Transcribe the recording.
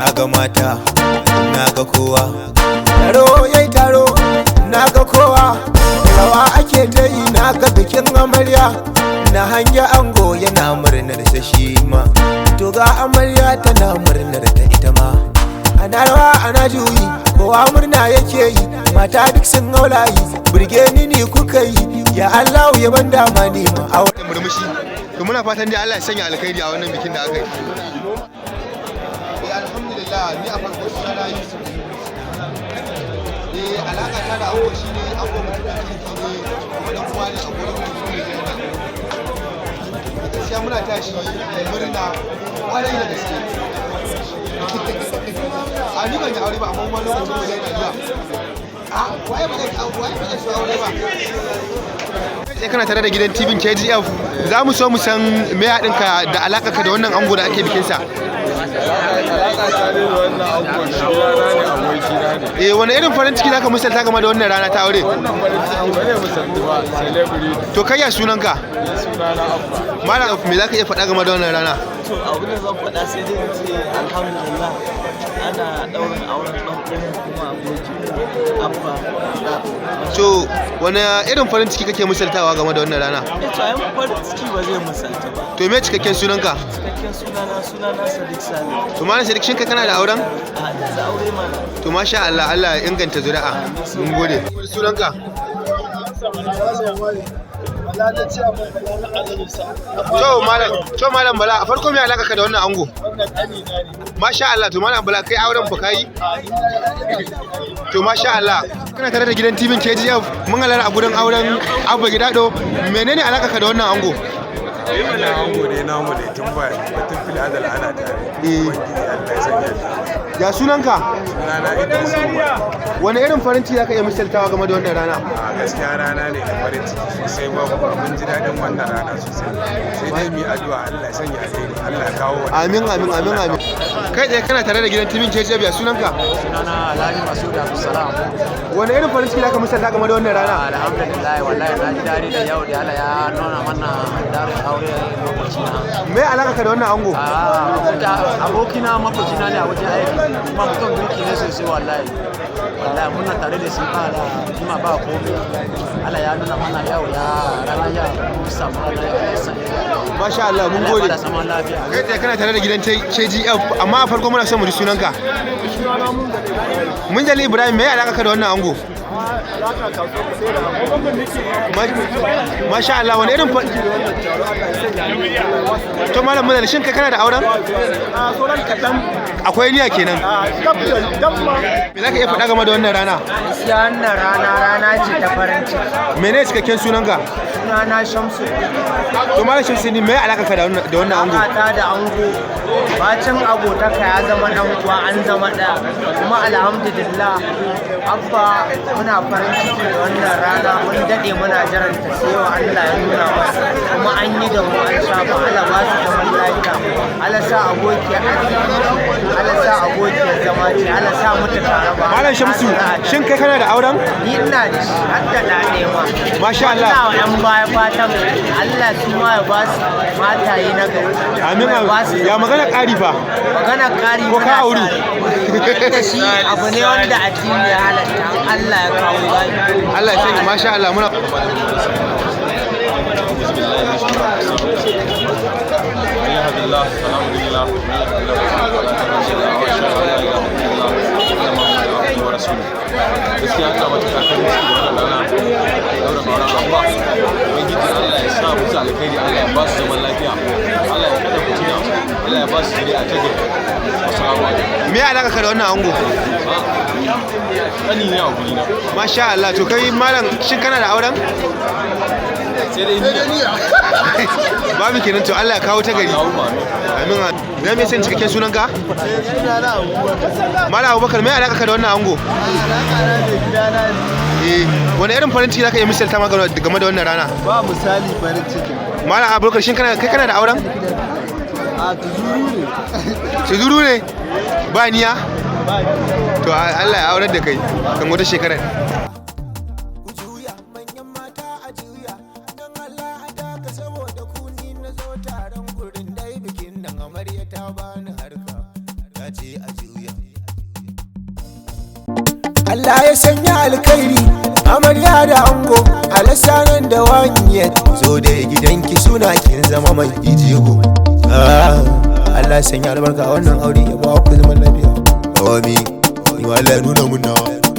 Na ga mata, na ga kowa. Taro yayi taro, na ga kowa. Rawa ake ta yi, na ga bikin amarya. Na hanya ango yana murnar sa shi ma. To ga amarya tana murnar ta ita ma. Ana rawa ana juyi, kowa murna yake yi. Mata duk sun haulayi, burge ni ni kuka yi. Ya Allahu ya ban dama ni ma aure. Murmushi. To muna fatan dai Allah ya sanya alkhairi a wannan bikin da aka yi. Eh, alhamdulillah, ni a farko sunana Yusuf. Eh, alaka ta da ango shine ango mutumin kirki ne, kuma dan uwa ne a gurin mu ne. Gaskiya muna tashi murna kwarai da gaske. A ni ban yi aure ba, amma kuma lokacin mu yana zuwa. A waye ba zai waye ba zai so aure ba? Sai kana tare da gidan TV KGF, za mu so mu san me haɗinka da alaƙarka da wannan ango da ake bikinsa. Alaƙa ta ne da wannan angon, shi rana ne, abokina ne. Eh, wani irin farin ciki zaka misalta game da wannan rana ta aure? Wannan farin ciki ba zai misaltu ba, celebrity. To kai, ya sunanka? Ni suna na Abba. Malam, me zaka iya faɗa game da wannan rana? To, abin da zan faɗa sai dai in ce alhamdulillah, ana ɗaurin auren ɗan uwan kuma abokin Abba. To wani irin farin ciki kake misaltawa game da wannan rana? Eh, to ai farin ciki ba zai misaltu ba. To me cikakken sunanka? Cikakken sunana Sadiq Sale. To malam Sadiq, shin kai kana da auren? A da aure mana. To masha Allah, Allah ya inganta zuri'a. Mun gode. Sunanka? To malam Bala, a farko me alaka ka da wannan ango? Masha Allah, to malam Bala, kai auren fa kai? To masha Allah, kana tare da gidan TV KGF, mun halara a gurin auren Abba Gidado. Menene alaka ka da wannan ango? Wannan ango dai namu dai, tun ba batun fil azal ana tare. Ubangiji Allah ya sanya shi. Ya sunanka? Sunana Idris Umar. Wani irin farin ciki zaka iya misaltawa game da wannan rana? A gaskiya rana ne da farin ciki sosai, babu mun ji daɗin wannan rana sosai. Sai dai mu yi addu'a Allah ya sanya alheri, Allah ya kawo wannan. Amin, amin, amin, amin. Kai tsaye kana tare da gidan TV KGF, ya sunanka? Sunana Alhaji Masud Abdulsalam. Wani irin farin ciki zaka misalta game da wannan rana? Alhamdulillah, wallahi na ji daɗi da yau da Allah ya nuna mana darin aure lokaci na. Me alaka ka da wannan ango? Abokina, makocina ne a wajen aiki, kuma mutum kirki ne sosai wallahi. Wallahi muna tare da shi ba da kuma ba komai. Allah ya nuna mana yau, ya rana ya mun samu rana ya sanya. Masha Allah, mun Allah ya gode. bada zaman lafiya. Kai tsaye kana tare da gidan KGF, amma a farko muna son mu ji sunanka. Munzali Ibrahim, me alaka ka da wannan ango? Masha Allah, wani irin To malam Munzali, shin kai kana da auren? Akwai niyya kenan. Me zaka iya faɗa game da wannan rana? Gaskiya wannan rana rana ce ta farin ciki. Mene cikakken sunanka? Sunana Shamsu. To malam Shamsu, me alaka ka da wannan ango? Ta da ango, bacin abotaka ya zama dan uwa, an zama ɗaya. Kuma alhamdulillah, Abba, muna farin ciki da wannan rana. Mun daɗe muna jiran ta, sai wa Allah ya nuna mana. Kuma an yi da mu an saba. Allah ba su zaman lafiya. Allah sa abokiyar arziki, Allah sa abokiyar zama ce, Allah sa mutu tare ba. Malam Shamsu, shin kai kana da auren? Ni ina da shi, har da ɗa ɗaya ma. Masha Allah. Ina wa 'yan baya fatan Allah su ma ya ba su mataye na gari. Amin. Ya ba su Amin. Ya magana ƙari fa? Magana ƙari Ko ka muna auri? sa rai. Da shi abu ne wanda addini ya halatta, in Allah ya kawo zafi. Allah ya sanya, masha Allah, muna من يهد الله فلا مضل له ومن يضلل فلا تجد له، واشهد ان لا اله الا الله وان محمدا عبده ورسوله. Gaskiya ina matuƙar farin ciki da wannan rana, daura auren Abba. Ubangiji Allah ya sa musu alkhairi, Allah ya ba su zaman lafiya, Allah ya kada fitina, Allah ya ba su zuri'a ta gari. Assalamu alaikum. Me alaka ka da wannan ango? Kani ne a guri na. Masha Allah, to kai malam, shin kana da auren? Sai dai niyya. Babu kenan, to Allah ya kawo ta gari. Allahumma amin. Amin. Zan iya san cikakken sunanka? Malam Abubakar, me alaka ka da wannan ango? Eh, wani irin farin ciki zaka iya misalta ma game da wannan rana? Ba misali farin cikin. Malam Abubakar, shin kana kai kana da auren? A tuzuru ne. Tuzuru ne? Ba niya? To Allah ya aurar da kai kan wata shekarar. Ku juya, manyan mata a juya, don Allah a daka, saboda ku ni na zo taron gurin dai bikin nan. Amarya ta bani harka, ta ce a juya. Allah ya sanya alkhairi. Amarya da ango alasanan da wanyet, zo da gidanki suna kin zama mai ijigo. Ah, Allah ya sanya albarka a wannan aure, ya ba ku zaman lafiya. Amin. Ni ma Allah ya nuna mun nawa.